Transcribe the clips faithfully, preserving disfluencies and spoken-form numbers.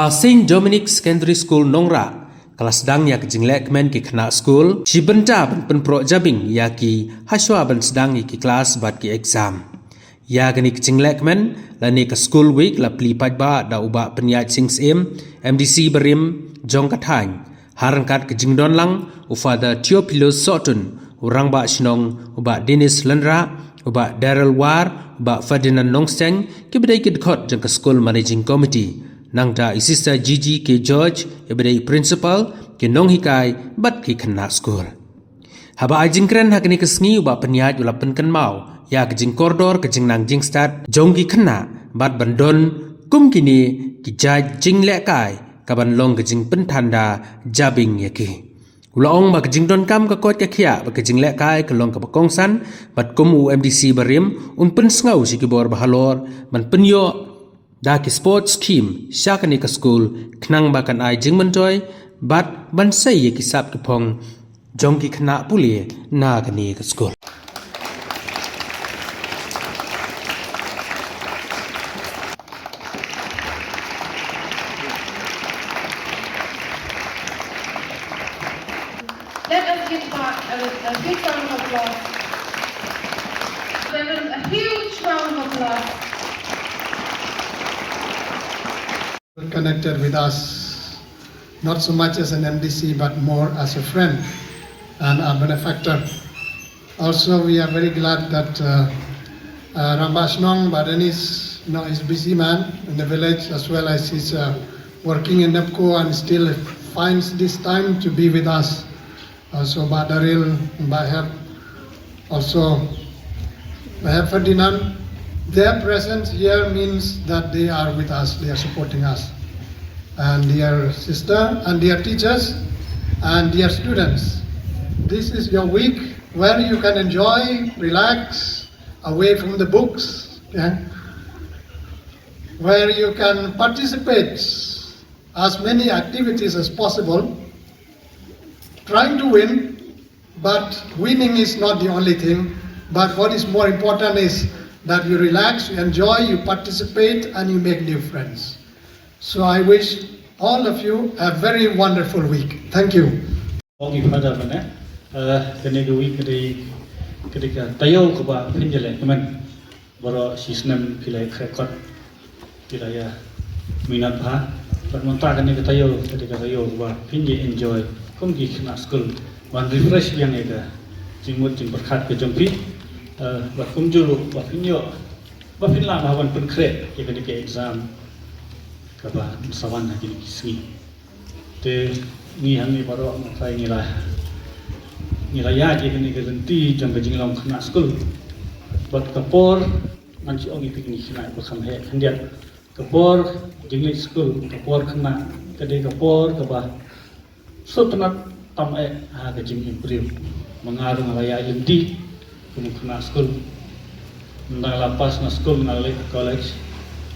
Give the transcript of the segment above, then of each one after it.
Saint Dominic Secondary School Nongrah ka la sdang ïa ka jinglehkmen ki khynnah skul shi bynta ban pynproh jabieng ïa ki hashwa ban sdang ïa ki klas bad ki exam. Ïa kane ka jinglehkmen lane ka School Week la plie paidbah da u Bah Pynïaid Sing Syiem, M D C barim jong ka thaiñ. Ha ryngkat ka jingdon lang u Father Theophilus Sohtun, u Rangbah Shnong u Bah Dennis Lynrah, u Bah Daryl War, u Bah Ferdinand Nongsteng, kiba dei ki dkhot jong ka School Managing Committee. Nangta i Sister Gigi K George, iba dei Principal, ki nonghikai bad ki khynnah skul. Haba ai jingkren ha kane ka sngi u Bah Pynïaid u la pynkynmaw ïa ka jingkordor ka jingnang jingstad jong ki khynnah bad ban don kum kine ki jait jinglehkai kaban long ka jingpynthanda jabieng ïa ki. U la ong ba ka jingdonkam ka koit ka khiah bad ka jinglehkai ka long kaba kongsan bad kum u M D C barim un pynsngew sha ki bor ba halor ban pynïoh da ki sports scheme sha kane ka skul khnang ba kan ai jingmyntoi bad ban sei ïa ki sap ki phong jong ki khynnah pule na kane ka skul. Let us give back a, a big round of applause. There is a huge round of applause. Connected with us, not so much as an M D C, but more as a friend and a benefactor. Also, we are very glad that uh, uh, Rangbah Shnong Bah Dennis, you know, is busy man in the village as well as he's uh, working in NEEPCO and still finds this time to be with us. Also, Bah Daryl, Bah Hep, also Bah Hep Ferdinand. Their presence here means that they are with us, they are supporting us. And dear sister, and dear teachers, and dear students, this is your week where you can enjoy, relax, away from the books, yeah? Where you can participate as many activities as possible, trying to win, but winning is not the only thing. But what is more important is that you relax, you enjoy, you participate, and you make new friends. So I wish all of you a very wonderful week. Thank you. Ong i Father mynne, eh, kane ka week ka dei, ka dei ka taïew kaba phin ïaleh kmen. Baroh shi snem phi la ïakhreh kot, phi la ïa minot bha. Bad mynta kane ka taïew, ka dei ka taïew kaba phin ïa enjoy kum ki khynnah skul, ban refresh biang ïa ka jingmut jingpyrkhat ka jong phi. Eh, bad kumjuh ruh ba phin ïoh, ba phin lah bha ban pynkhreh ïa kane ka exam kaba sa wan ha kine ki sngi. Te ngi hangne baroh mynta ngi la, ngi la ïaid ïa kane ka lynti jong ka jinglong khynnah skul. Bad ka por, ngan shu ong ïa phi kine ki khynnah ba kham heh khyndiat. Ka por jingleit skul, ka por khynnah, ka dei ka por kaba sngewtynnat tam eh ha ka jingim briew. Ma nga ruh nga la ïaid lynti kum u khynnah skul. Ynda nga la pass na skul nga la leit college.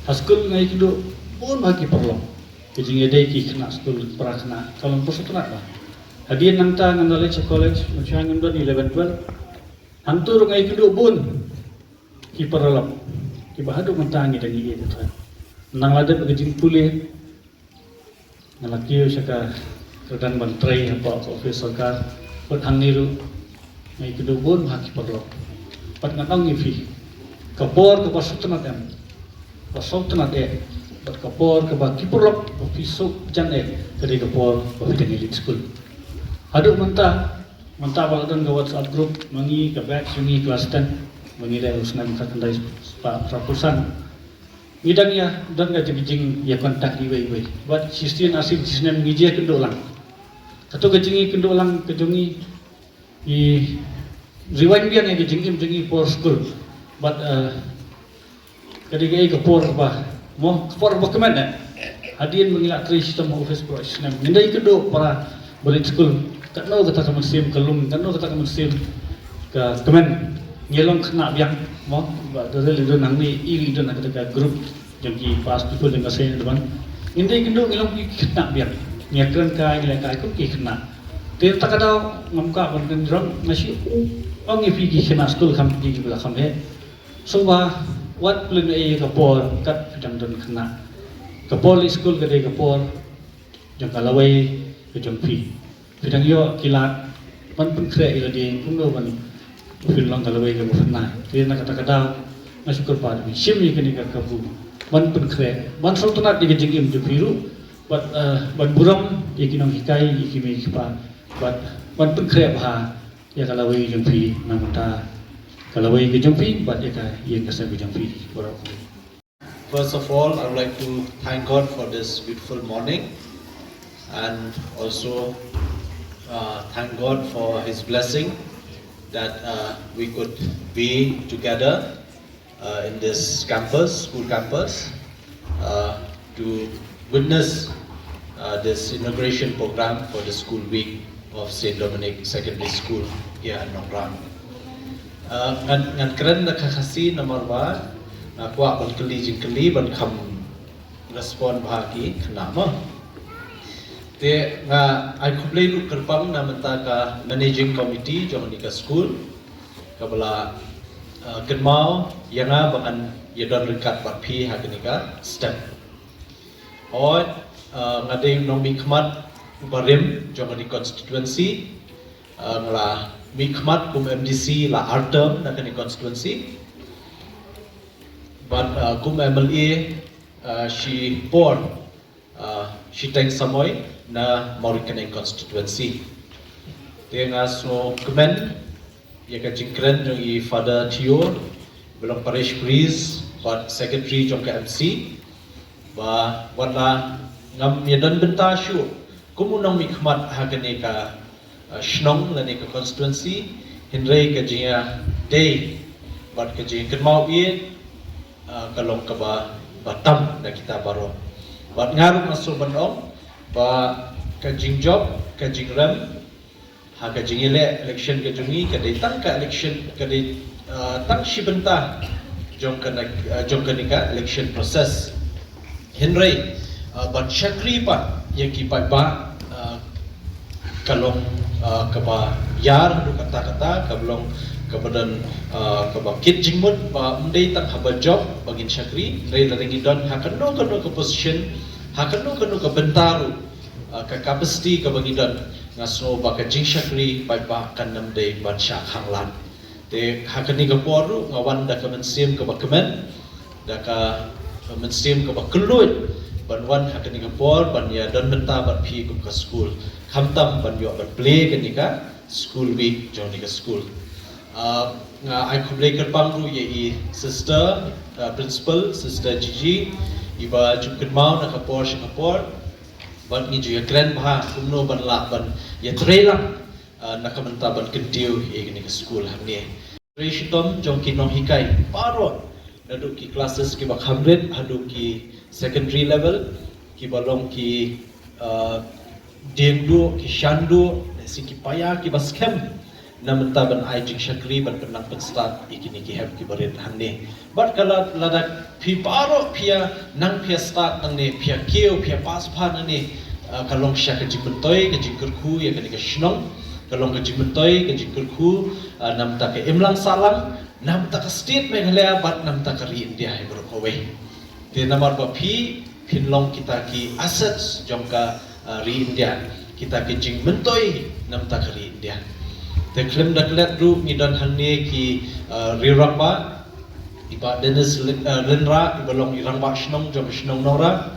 Ha skul nga ïakynduh bun bha ki paralok. Ka jingïadei ki khynnah skul, para khynnah, ka long ba sngewtynnat bha. Hadien nangta ngan da leit sha college, mynshuwa ngim don eleven twelve. Hangto ruh nga ïakynduh bun ki paralok kiba haduh mynta ngi dang ïeit ïa ka. Nang la dep ka jingpule, nga la kiew sha ka kyrdan ban trei hapoh ka office sorkar. Bad hangne ruh nga ïakynduh bun ha ki paralok. Bad ngan ong ïa phi, ka por kaba sngewtynnat em, ba sngewtynnat eh, bad ka por kaba ki paralok ba phi sngewtynnat eh, ka dei ka por ba phi dang ïaleit skul. Haduh mynta, mynta ba la don ka WhatsApp group ma ngi ka batch jong ngi klas ten, ma ngi leh u snem khatkhyndai spah phra phew san. Ngi dang ïa, dang ïa jing, jing ïa contact iwei iwei. Bad shisien arsien shisnem ngi ju ïakynduh lang. Kato ka jingïakynduh lang ka jong ngi, ngi rewind biang ïa ka jingim jong ngi por skul. Bad, eh, ka dei kaei ka por ba, mo, ka por ba kmen eh. Hadien ba ngi la trei shitom ha office baroh shisnem, ngin da ïakynduh para ba leit skul, katno kata ka mynsiem ka lung, katno kata ka mynsiem ka kmen. Ngi long khynnah biang, mo, ba da lei don hangne, i don ha kata ka group jong ki past people jong ka Saint Edmund. Ngin da ïakynduh ngi long ki khynnah biang. Ngi ïakren kai, ngi leh kai kum ki khynnah. Te kata ka daw ngam kwah ban kynjrong, nga shu ong ïa phi ki khynnah skul kham ki, kiba la kham heh. Sngewbha wat pynlehnohei ïa ka por kat phi dang don khynnah. Ka por leit skul ka dei ka por jong ka lawei ka jong phi. Phi dang ïoh ki lad ban pynkhreh ïa lade kumno ban pynlong ka lawei kaba phylla. Te na kata ka daw nga shu kyrpad ïa phi shim ïa kane ka kabu ban pynkhreh, ban sngewtynnat ïa ka jingim jong phi ruh, bad, eh, ban burom ïa ki nonghikai, ïa ki mei ki pa, bad ban pynkhreh bha ïa ka lawei jong phi na ka bynta ka lawei ka jong phi bad ïa ka ïing ka sem ka jong phi baroh. First of all, I would like to thank God for this beautiful morning and also, uh, thank God for His blessing that, uh, we could be together, uh, in this campus, school campus, uh, to witness, uh, this inauguration program for the school week of Saint Dominic Secondary School here at Nongrang. Uh, ngan, ngan kren da ka Khasi namar ba nga kwah ban kylli jingkylli ban kham respond bha ki khynnah mo. Te nga ai khublei ruh kyrpang na bynta ka managing committee jong kane ka school kaba la, uh, kynmaw ïa nga ba ngan ïa don ryngkat bad phi ha kane ka step. Hooid, uh, nga dei u nongmihkhmat uba rim jong kane ka constituency. Uh, nga la mihkhmat kum M D C la ar term na kane ka constituency. Bad, uh, kum M L A, uh, shipor, uh, shiteng samoi na Mawryngkneng constituency. Te nga sngewkmen ïa ka jingkren jong i Father Theo, ba long parish priest bad secretary jong ka M C, ba wat la ngam ïa don bynta shuh kum u nongmihkhmat ha kane ka, uh, shnong lane ka constituency, hynrei ka jingïadei bad ka jingkynmaw ïa, uh, ka long kaba, ba tam na kita baroh. Bad nga ruh nga sngewbha ban ong ba ka jingjop, ka jingrem ha ka jingïaleh election ka jong ngi ka dei tang ka election, ka dei, uh, tang shi bynta jong kane, uh, jong kane ka election process. Hynrei, uh, ban shakri pat ïa ki paidbah, uh, ka long, uh, kaba ïar haduh katta katta, kaba long kaba don, uh, kaba kit jingmut ba ym dei tang haba jop ba ngin shakri, hynrei lada ngi don ha kano kano ka position, ha kano kano ka bynta ruh, uh, ka capacity kaba ngi don, nga sngew ba ka jingshakri paidbah kan ym dei ban shah khanglad. Te ha kane ka por ruh nga wan da ka mynsiem kaba kmen, da ka mynsiem kaba kylluid ban wan ha kane ka por ban ïa don bynta bad phi kum ka skul. Khamtam ban ïoh ban plie kane ka school week jong kane ka skul. Ah, nga ai khublei kyrpang ruh ïa i sister, ah, principal, sister Gigi, iba ju kynmaw na ka por sha ka por. Bad ngi ju ïa kren bha kumno ban lah ban ïa trei lang, ah, na ka bynta ban kyntiew ïa kane ka skul hangne. Trei shitom jong ki nonghikai baroh, naduh ki classes kiba kham rit haduh ki secondary level, kiba long ki, ah, dieng duh, ki shan duh, lehse ki paia kiba skhem na bynta ban ai jingshakri ban pynlang pynstad ïa kine ki hep kiba rit hangne. Bad ka la, lada phi baroh phi ïa nang phi ïa stad nangne, phi ïa kiew, phi ïa pass bha nangne, ah, ka long sha ka jingmyntoi ka jingkyrkhu ïa kane ka shnong, ka long ka jingmyntoi ka jingkyrkhu, ah, na bynta ka imlang sahlang, na bynta ka state Meghalaya bad na bynta ka ri India hi baroh kawei. Te namar ba phi phin long kita ki assets jong ka, ah, ri India, kita ki jingmyntoi na bynta ka ri India. Te khlem da klet ruh ngi don hangne ki, ah, riew rangbah, i Bah Dennis Lyn-, ah, Lynrah, iba long i rangbah shnong jong ka shnong Nongrah,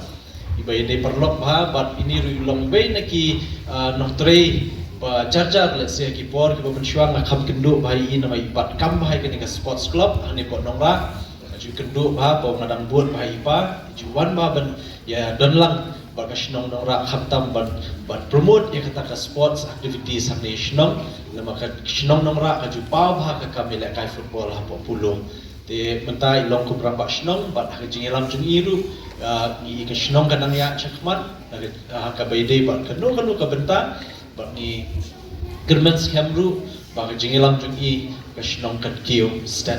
iba ïadei paralok bha bad ini ruh i long wei na ki, ah, nongtrei ba jar jar, lehse ki por kiba mynshuwa nga kham kynduh bha ïa i namar i bat kam bha ïa kane ka sports club hangne hapoh Nongrah. Nga ju kynduh bha ba nga dang bud bha ïa i pa, i ju wan bha ban ïa don lang bad ka shnong Nongrah khamtam ban, ban promote ïa kata ka sports activities hangne shnong. Namar ka shnong Nongrah ka ju paw bha ka kam ïalehkai football hapoh Polo. Te mynta i long kum rangbah shnong bad ha ka jingïalam jong i ruh, ah, i, i ka shnong ka nang ïaid shakhmat ha ka, ha kaba ïadei bad kano kano ka bynta. Bad ngi kyrmen skhem ruh ba ka jingïalam jong i ka shnong kan kiew stet.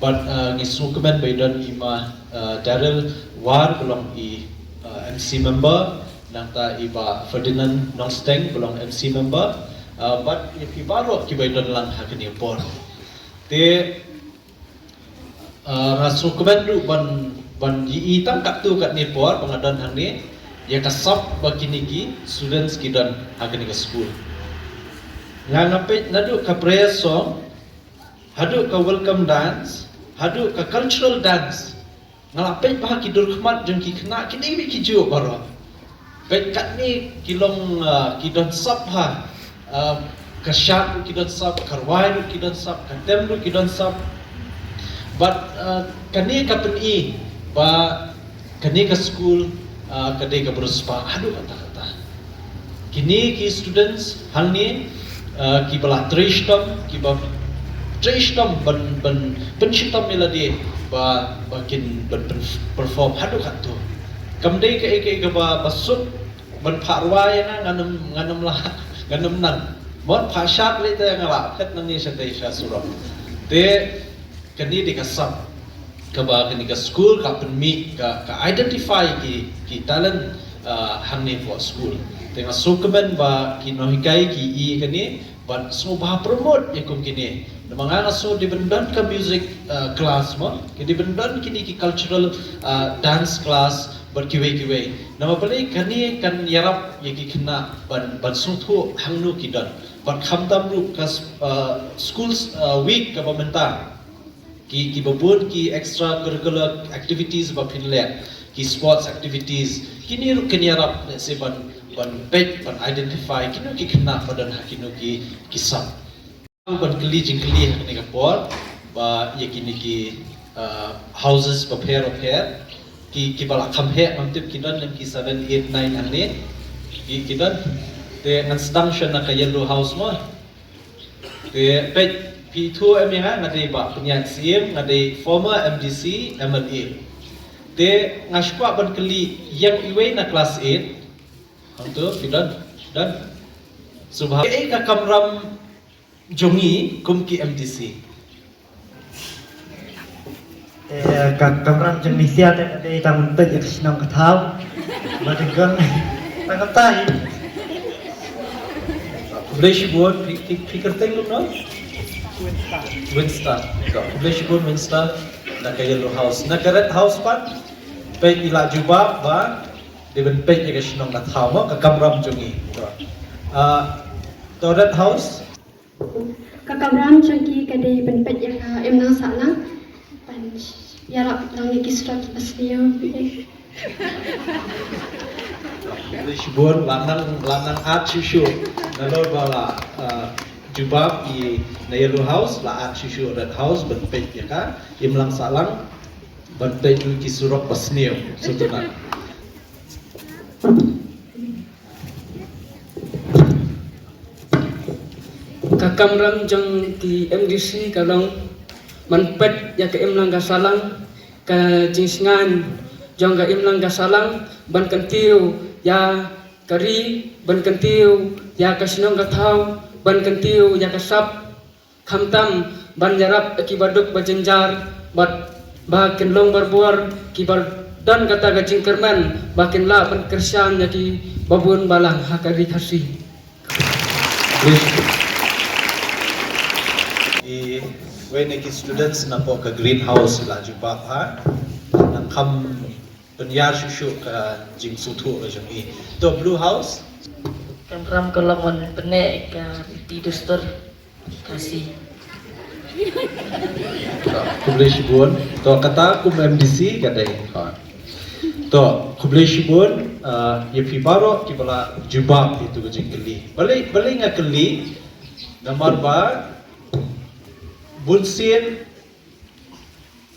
Bad, ah, ngi sngewkmen ba i don i ma, ah, Daryl War ba long i, ah, M C member, nangta i Bah Ferdinand Nongsteng ba long M C member, ah, bad ïa phi baroh kiba i don lang ha kane ka por. Te, ah, nga sngewkmen ruh ban Ban ïohi tang katto katne por ba nga don hangne, ïa ka sap ba kine ki students ki don ha kane ka school. Nga nga peit naduh ka prayer song, haduh ka welcome dance, haduh ka cultural dance. Nga la peit ba ha ki dur khmat jong ki khynnah ki dei beit ki juh baroh. Peit katne ki long, ah, ki don sap ha. Ah, ka shad ruh ki don sap, ka rwai ruh ki don sap, ka tem ruh ki don sap. Bad, ah, kane ka pyni ba kane ka school, ah, ka dei kaba riewspah haduh katta katta. Kine ki students hangne, ah, kiba la trei shitom, kiba trei shitom ban, ban pynshitom ïa lade ba, ba kin ban pyn-, perform haduh katto. Kam dei kaei kaei kaba, ba suk ban phah rwai ïa nga, ngan ym, ngan ym lah, ngan ym nang. Mut phah shad lei te nga lah phet nangne shatei sha surok. Te kane dei ka sap kaba kane ka school ka pynmih, ka, ka identify ki, ki talent, ah, hangne hapoh school. Te nga sngewkmen ba ki nonghikai ki ïohi kane bad sngewbha promote ïa kum kine. Namar nga nga sngew dei ban don ka music, ah, class mo, ki dei ban don kine ki cultural, ah, dance class bad kiwei kiwei. Namar balei? Kane kan ïarap ïa ki khynnah ban, ban sngewthuh hangno ki don. Bad khamtam ruh ka s-, ah, schools, ah, week kaba mynta. Ki, kiba bun ki extracurricular activities ba phin leh, ki sports activities, kine ruh kin ïarap lehse ban, ban peit, ban identify kino ki khynnah ba don ha kino ki, ki sap. Ban kylli jingkylli ha kane ka por ba ïa kine ki, uh, houses bapher bapher, ki, kiba la kham heh ngam tip ki don lem ki seven, eight, nine hangne, ki, ki don. Te ngan sdang shen na ka yellow house mo. Te peit, phi ithuh em ïa nga, nga dei Bah Pynïaid Syiem, nga dei former M D C, M L A. Te nga shu kwah ban kylli ïa iwei na class eight. Hangto phi don, don. Subha. Kaei ka kamram jong ngi kum ki M D C? Eh, ka kamram jong ngi sha te ka dei tang ban peit ïa ka shnong ka thaw. Ba dei kong. Tang ka tai. Khublei shibun, phi, phi, phi kyrteng kumno? Winston. Khublei shibun Winston. Na ka yellow house. Na ka red house pat? Peit i la jubab ba dei ban peit ïa ka shnong ka thaw mo, ka kamram jong ngi. To. Ah, to red house. Ka kamram jong ki ka dei ban peit ïa ka imlang sahlang. Ban ïarap lang ïa ki surok kiba sniew. Khublei shibun, la nang, la nang at shuh shuh. Nalor ba la, uh, jubab i na yellow house, la at shuh shuh red house ban peit ïa ka imlang sahlang. Ban peit ruh ki surok ba sniew. Sutuna. Ka kamram jong ki M D C ka long ban peit ïa ka imlang ka sahlang, ka jingsngew jong ka imlang ka sahlang, ban kyntiew ïa ka ri, ban kyntiew ïa ka shnong ka thaw, ban kyntiew ïa ka sap, khamtam ban ïarap ïa kiba duk ba jynjar, bad ba kin long barabor kiba don kata ka jingkyrmen ba kin lah ban kyrshan ïa kiba bun balang ha ka ri Khasi. Iwei na ki students napoh ka greenhouse la jubab ha. Nang kham pynïar shuh shuh ka jingsngewthuh ka jong i. To blue house. Kamram ka long ban pynneh ka riti dustur Khasi. Khublei shibun. To kata kum M D C ka dei. To khublei shibun, uh, ïa phi baroh kiba la jubab ïa tu ka jingkylli. Balei, balei nga kylli? Namar ba bunsien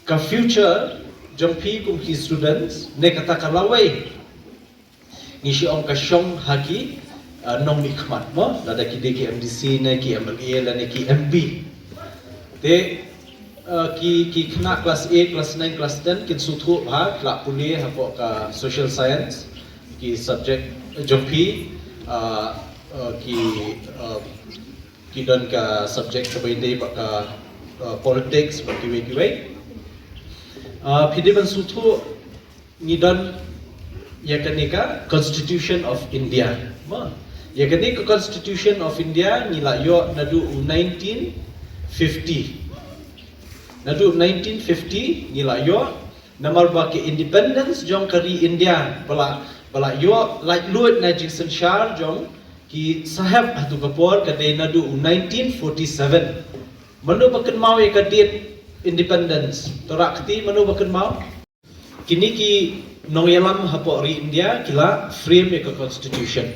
ka future jong phi kum ki students ne kata ka lawei. Ngi shu ong ka shong ha ki, uh, nongmihkhmat mo, lada ki dei ki M D C ne ki M L A lane ki M P. Te, uh, ki, ki khynnah class eight, class nine, class ten kin sngewthuh bha, ki la pule hapoh ka social science, ki subject jong phi, uh, uh, ki, uh, ki don ka subject kaba ïadei bad ka, uh, politics bad kiwei kiwei. Uh, phi dei ban sngewthuh ngi don ïa kane ka Constitution of India. Mo, ïa kane ka Constitution of India ngi la ïoh naduh u nineteen fifty. Naduh nineteen fifty ngi la ïoh, Namar ba ka independence jong ka ri India ba la, ba la ïoh laitluid na jingsynshar jong ki sahep ha tu ka por ka dei naduh u nineteen forty-seven. Mano ba kynmaw ïa ka date independence? To rah kti, mano ba kynmaw? Kine ki nongïalam hapoh ri India ki la frame ïa ka constitution.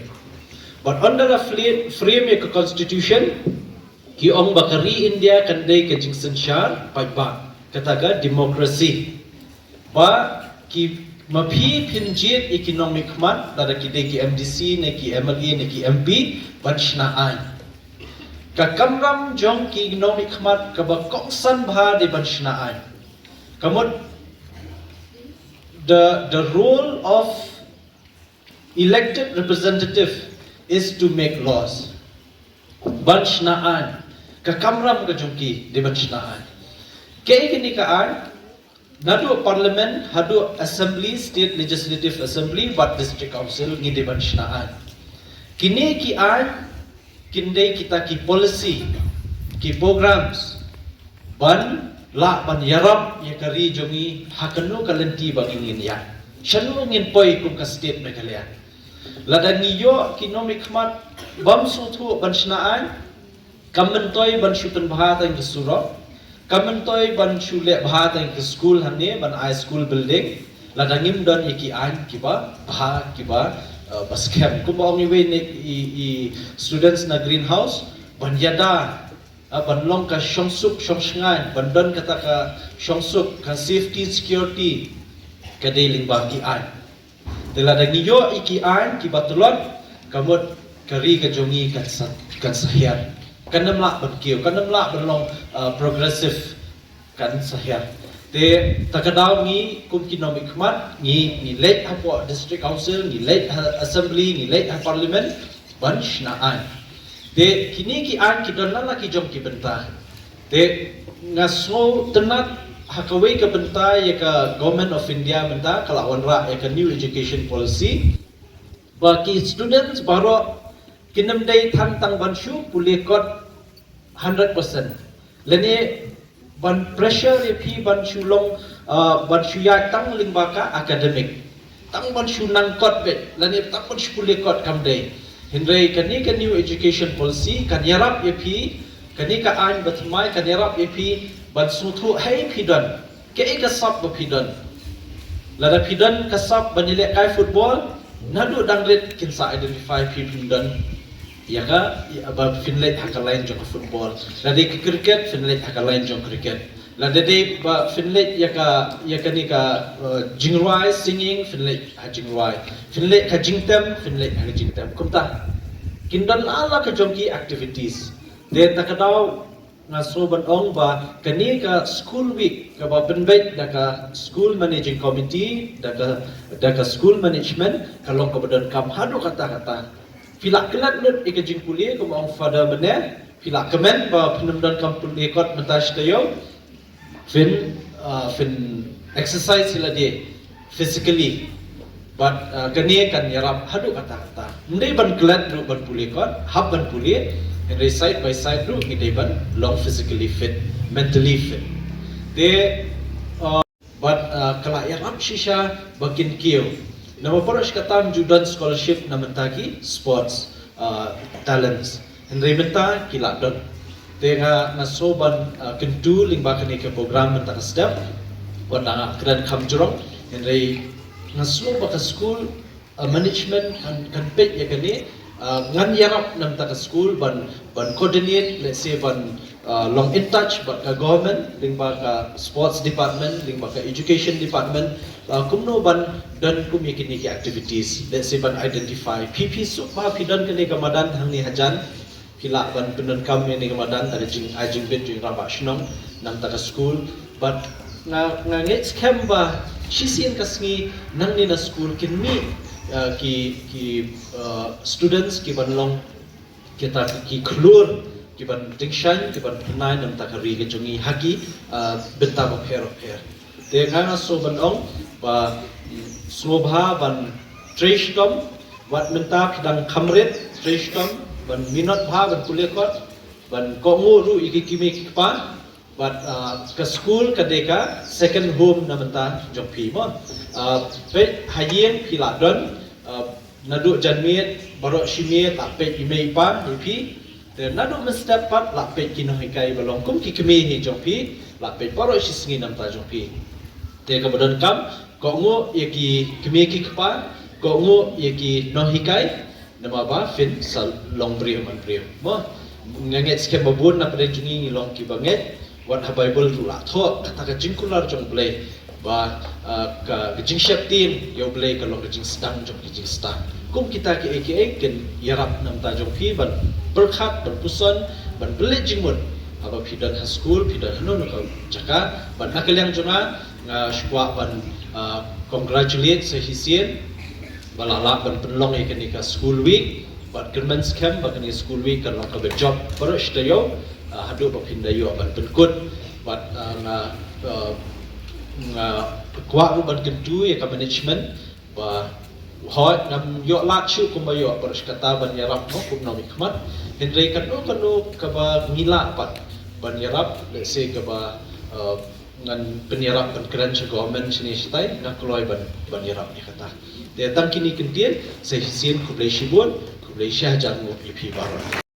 Bad ynda la fli-, frame ïa ka constitution, ki ong ba ka ri India kan dei ka jingsynshar paidbah, kata ka democracy. Ba ki, ma phi phin jied ïa ki nongmihkhmat, lada ki dei ki M D C ne ki M L A ne ki M P, ban shna aiñ. Ka kamram jong ki nongmihkhmat kaba kongsan bha dei ban shna aiñ. Ka mut, the, the role of elected representative is to make laws. Ban shna aiñ. Ka kamram ka jong ki dei ban shna aiñ. Kaei kane ka aiñ? Naduh parliament haduh assembly, state legislative assembly bad district council ngi dei ban shna aiñ. Kine ki aiñ kin dei kita ki policy, ki programs ban lah ban ïarap ïa ka ri jong ngi ha kano ka lynti ba ngin ïa, shano ngin poi kum ka state Meghalaya. Lada ngi ïoh ki nongmihkhmat bym sngewthuh ban shna aiñ, kam myntoi ban shu pynbha tang ka surok, kam myntoi ban shu leh bha tang ka skul hangne, ban ai school building, lada ngim don ïa ki aiñ kiba bha, kiba, eh, ba skhem. Kumba ong iwei na i, i students na Greenhouse, ban ïada, eh, ban long ka shongsuk shongshngaiñ, ban don kata ka shongsuk, ka safety security, ka dei lyngba ki aiñ. Te lada ngi ïoh ïa ki aiñ kiba tlot, ka mut ka ri ka jong ngi kan sa, kan sa hiar. Kan ym lah ban kiew, kan ym lah ban long, uh, progressive, kan sa hiar. Te ta ka daw ngi kum ki nongmihkhmat, ngi, ngi leit hapoh district council, ngi leit ha assembly, ngi leit ha parliament, ban shna aiñ. Te kine ki aiñ ki don la la ki jong ki bynta. Te nga sngewtynnat ha kawei ka bynta ïa ka Government of India mynta ka la wanrah ïa ka New Education Policy. Ba ki students baroh kin ym dei than tang ban shu pule kot hundred percent. Lane ban pressure ïa phi ban shu long, uh, ban shu ïaid tang lyngba ka academic. Tang ban shu nang kot beit, lane tang ban shu pule kot kam dei. Hynrei kane ka New Education Policy kan ïarap ïa phi, kane ka aiñ ba thymmai kan ïarap ïa phi ban sngewthuh hei phi don, kaei ka sap ba phi don. Lada phi don ka sap ban ïalehkai football, naduh dang rit kin sa identify phi phin don ïa ka, ïa ba phin leit ha ka line jong ka football. Lada dei ka cricket, phin leit ha ka line jong cricket. Lada dei ba phin leit ïa ka, ïa kane ka, uh, jingrwai, singing, phin leit ha jingrwai. Phin leit ka jingtem, phin leit ha ka jingtem. Kumta kin don la la ka jong ki activities. Te ta ka daw nga sngewbha ban ong ba kane ka school week kaba pynbeit da ka school managing committee, da ka, da ka school management, ka long kaba donkam haduh katta katta. Phi la klet lut ïa ka jingpule, kumba ong Father mynne, phi la kmen ba phin ym donkam pule kot mynta shi taïew. Phin, uh, phin exercise hi lade physically. But, uh, kane kan ïarap haduh katta katta. Ym dei ban klet ruh ban pule kot, hap ban pule, hynrei side by side ruh ngi dei ban long physically fit, mentally fit. Te, uh, but, uh, ka la ïarap shisha ba kin kiew. Namar baroh shi katta ym ju don scholarship na bynta ki sports, uh, talents. Hynrei mynta ki la don. Te nga, nga sngewbha ban, uh, kyntu lyngba kane ka program mynta ka step. Wat la nga kren kham jrong. Hynrei nga sngewbha ka school, uh, management kan, kan peit ïa kane. Uh, ngan ïarap na bynta ka school ban, ban coordinate, let's say ban, uh, long in touch bad ka government, lyngba ka sports department, lyngba ka education department, uh, kumno ban don kum ïa kine ki activities, let's say ban identify. Phi, phi suk ba phi don kane ka madan hangne hajan, phi lah ban pyndonkam ïa kane ka madan da ka jingai jingbit jong i rangbah shnong, na bynta ka school. But nga, nga ngeit skhem ba shisien ka sngi nangne na school kin mih, uh, ki, ki, uh, students ki ban long kita ki khlur, ki ban tyngshaiñ, ki ban pynai na bynta ka ri ka jong ngi ha ki, ah, bynta bapher bapher. Te nga nga sngewbha ban ong ba, mm, sngewbha ban trei shitom, wat mynta phi dang kham rit, trei shitom ban minot bha ban pule kot, ban kohnguh ruh ïa ki kmie ki kpa, Bad uh, ka school ka dei ka second home na bynta jong phi mo. Uh, peit ha ïing phi la don, uh, naduh janmiet baroh shimiet la peit i mei i pa ïa phi. Te naduh mynstep pat la peit ki nonghikai ba long kum ki kmie hi jong phi, la peit baroh shi sngi na bynta jong phi. Te kaba donkam, kohnguh ïa ki kmie ki kpa, kohnguh ïa ki nonghikai, namar ba phin sa long briew man briew mo. Nga ngeit skhem ba bun na pdeng jong ngi ngi long kiba ngeit, wat ha Baibl ruh la thoh kata ka jingkular jong U Blei ba uh, ka, ka jingsheptieng ïa U Blei ka long ka jingsdang jong ka jingsdang. Kum kita kiei kiei kin ïarap na bynta jong phi ban pyrkhat, ban puson, ban pynleit jingmut haba phi don ha skul, phi don hano hano ka jaka. Bad na ka liang jong nga, nga shu kwah ban uh, congratulate sa shisien ba la lah ban pynlong ïa kane ka school week. Bad kyrmen skhem ba kane ka school week kan long kaba jop baroh shi taïew, uh, haduh ba phin da ïoh ban pynkut. Bad uh, nga uh, nga kwah ruh ban kyntu ïa ka management ba hooid ngam ïoh lad shuh kumba ïoh baroh shi katta ban ïarap mo kum nongmihkhmat. Hynrei kano kano kaba ngi lah pat ban ïarap, let's say kaba uh, ngan pynïarap ban kren sha government shane shatai, nga kloi ban ban ïarap ïa kata. Te tang kine ki ktien, sa shisien khublei shibun, khublei shihajar nguh ïa phi baroh.